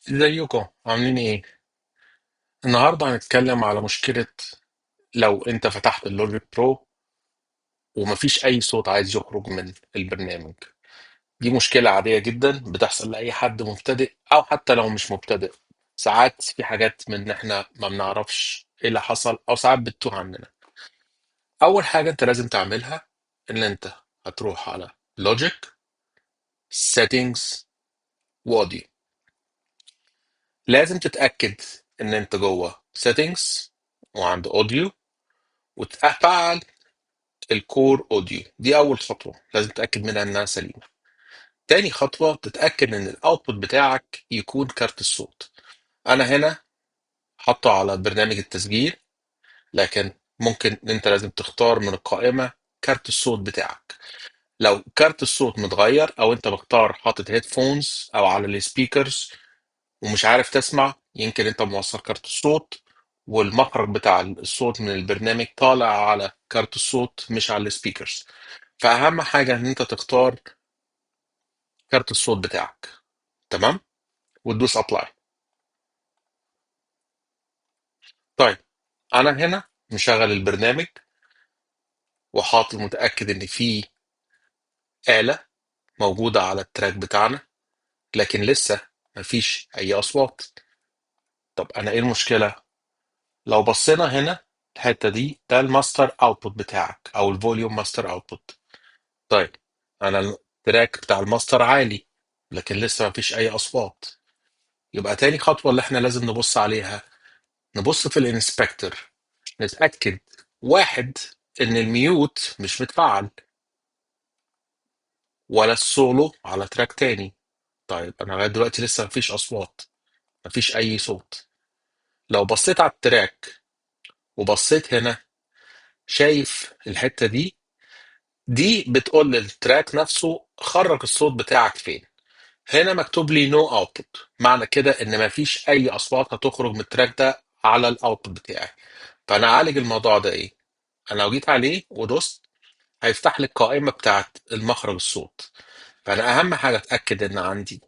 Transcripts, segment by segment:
ازيكم عاملين ايه؟ النهارده هنتكلم على مشكلة. لو انت فتحت ال Logic Pro ومفيش اي صوت عايز يخرج من البرنامج، دي مشكلة عادية جدا بتحصل لأي حد مبتدئ او حتى لو مش مبتدئ. ساعات في حاجات من احنا ما بنعرفش ايه اللي حصل او ساعات بتتوه عننا. اول حاجة انت لازم تعملها ان انت هتروح على Logic، Settings، و Audio. لازم تتأكد ان انت جوه Settings وعند Audio وتفعل ال Core Audio. دي اول خطوة لازم تتاكد منها انها سليمة. تاني خطوة تتاكد ان ال output بتاعك يكون كارت الصوت. انا هنا حاطه على برنامج التسجيل، لكن ممكن انت لازم تختار من القائمة كارت الصوت بتاعك. لو كارت الصوت متغير او انت مختار حاطط headphones او على ال speakers ومش عارف تسمع، يمكن انت موصل كارت الصوت والمخرج بتاع الصوت من البرنامج طالع على كارت الصوت مش على ال speakers. فأهم حاجة إن أنت تختار كارت الصوت بتاعك، تمام، وتدوس apply. طيب، أنا هنا مشغل البرنامج وحاطط متأكد إن في آلة موجودة على ال track بتاعنا، لكن لسه مفيش أي أصوات. طب أنا إيه المشكلة؟ لو بصينا هنا الحتة دي، ده ال master output بتاعك أو ال volume master output. طيب، أنا ال track بتاع الماستر عالي لكن لسه مفيش أي أصوات. يبقى تاني خطوة اللي احنا لازم نبص عليها، نبص في ال inspector، نتأكد واحد ان ال mute مش متفعل ولا السولو على track تاني. طيب، انا لغاية دلوقتي لسه مفيش اصوات، مفيش اي صوت. لو بصيت على ال track وبصيت هنا، شايف الحتة دي؟ دي بتقول لل track نفسه خرج الصوت بتاعك فين. هنا مكتوب لي no output، معنى كده ان مفيش اي اصوات هتخرج من ال track ده على ال output بتاعي. فانا اعالج الموضوع ده ايه؟ انا لو جيت عليه ودوست هيفتح لي القائمة بتاعت المخرج الصوت. فانا اهم حاجة اتاكد ان عندي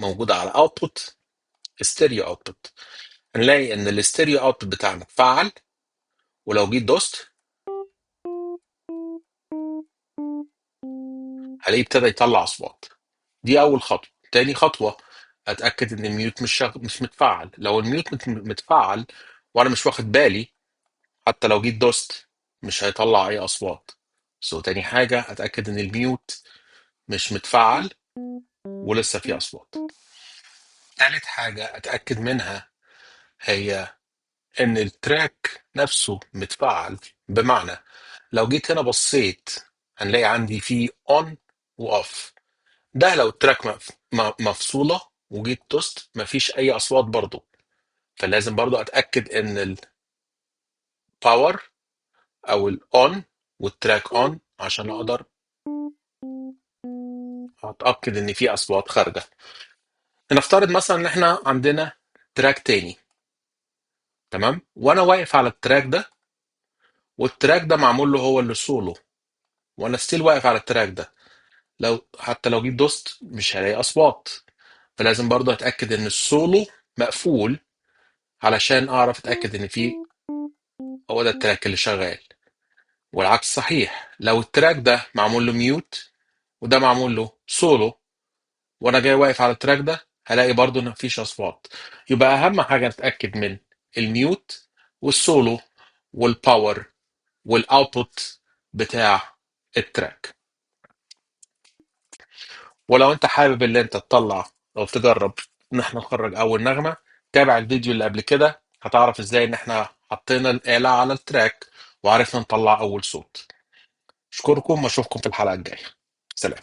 موجودة على output stereo output. هنلاقي ان ال stereo output بتاعنا اتفعل، ولو جيت دوست هلاقيه ابتدى يطلع اصوات. دي اول خطوة. تاني خطوة اتاكد ان ال mute مش متفعل. لو ال mute متفعل وانا مش واخد بالي، حتى لو جيت دوست مش هيطلع اي اصوات. so تاني حاجة اتاكد ان ال mute مش متفعل ولسه في اصوات. تالت حاجة اتاكد منها هي ان ال track نفسه متفعل. بمعنى لو جيت هنا بصيت هنلاقي عندي فيه on و off. ده لو ال track مفصوله وجيت دوست مفيش اي اصوات برضو. فلازم برضو اتاكد ان ال power او ال on وال track on عشان اقدر اتاكد ان في اصوات خارجه. نفترض مثلا ان احنا عندنا track تاني، تمام، وانا واقف على ال track ده، وال track ده معمول له هو اللي سولو، وانا still واقف على ال track ده. حتى لو جيت دوست مش هلاقي اصوات. فلازم برضه اتاكد ان السولو مقفول علشان اعرف اتاكد ان في هو ده ال track اللي شغال. والعكس صحيح، لو ال track ده معمول له mute وده معمول له سولو وانا جاي واقف على ال track ده، هلاقي برضه ان مفيش اصوات. يبقى اهم حاجة نتاكد من ال mute وال solo وال power وال output بتاع ال track. ولو انت حابب ان انت تطلع او تجرب ان احنا نخرج اول نغمة، تابع الفيديو اللي قبل كده، هتعرف ازاي ان احنا حطينا الآلة على ال track وعرفنا نطلع اول صوت. اشكركم واشوفكم في الحلقة الجاية. سلام.